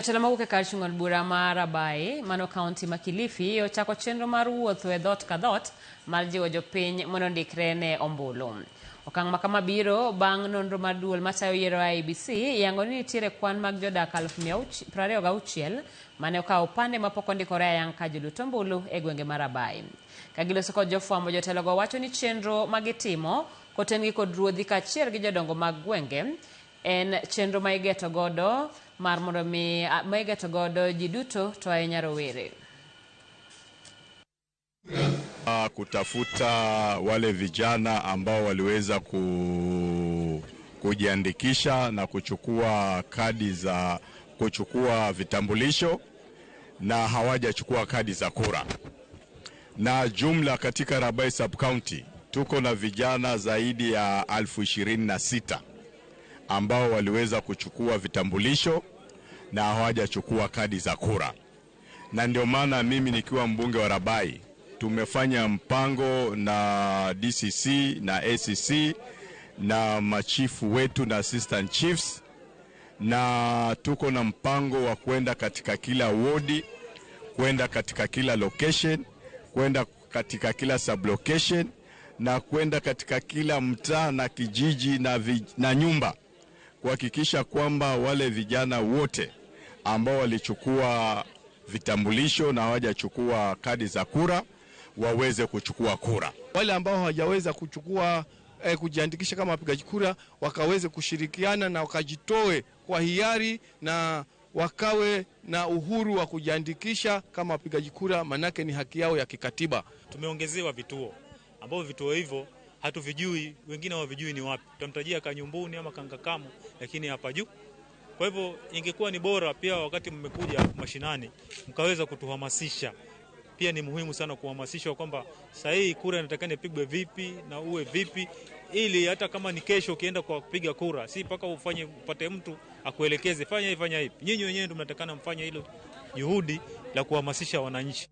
Jotelo mawuok e kar chung' od bura ma Rabai, mano kaunti ma Kilifi, ochako chenro mar wuotho e dhoot ka dhoot mar jiwo jopiny mondo ondikre ne ombulu. Okang' ma kama biro bang' nonro mar duol matayo yiero IEBC yango ni nitiere kwan mag jodak 26,000 mane okawo opande mapok ondikore ayanga ka jolut ombulu e gwenge ma Rabai. Ka giloso kod jofwambo, jotelogo wacho ni chenro ma gitimo koten gi kod ruodhi kaachiel gi jodongo mag gwenge en chenro ma igeto godo mar mondo mi ma igeto godo ji duto to ahinya rowere. Kutafuta wale vijana ambao waliweza kujiandikisha na kuchukua kadi za kuchukua vitambulisho na hawajachukua kadi za kura. Na jumla katika Rabai Sub County tuko na vijana zaidi ya 26,000 ambao waliweza kuchukua vitambulisho na hawajachukua kadi za kura. Na ndio maana mimi nikiwa mbunge wa Rabai tumefanya mpango na DCC na ACC na machifu wetu na assistant chiefs, na tuko na mpango wa kwenda katika kila wodi, kwenda katika kila location, kwenda katika kila sublocation na kwenda katika kila mtaa na kijiji na nyumba kuhakikisha kwamba wale vijana wote ambao walichukua vitambulisho na hawajachukua kadi za kura waweze kuchukua kura. Wale ambao hawajaweza kuchukua kujiandikisha kama wapigaji kura wakaweze kushirikiana na wakajitoe kwa hiari na wakawe na uhuru wa kujiandikisha kama wapigaji kura, manake ni haki yao ya kikatiba. Tumeongezewa vituo ambavyo vituo hivyo hatuvijui, wengine hawavijui ni wapi. Tutamtajia Kanyumbuni ama Kangakamu, lakini hapa juu. Kwa hivyo ingekuwa ni bora pia wakati mmekuja mashinani mkaweza kutuhamasisha. Pia ni muhimu sana kuhamasishwa kwamba sahihi kura inatakana ipigwe vipi na uwe vipi, ili hata kama ni kesho ukienda kwa kupiga kura, si mpaka ufanye upate mtu akuelekeze fanya hivi fanya hivi. Nyinyi wenyewe ndio mnatakana mfanye hilo juhudi la kuhamasisha wananchi.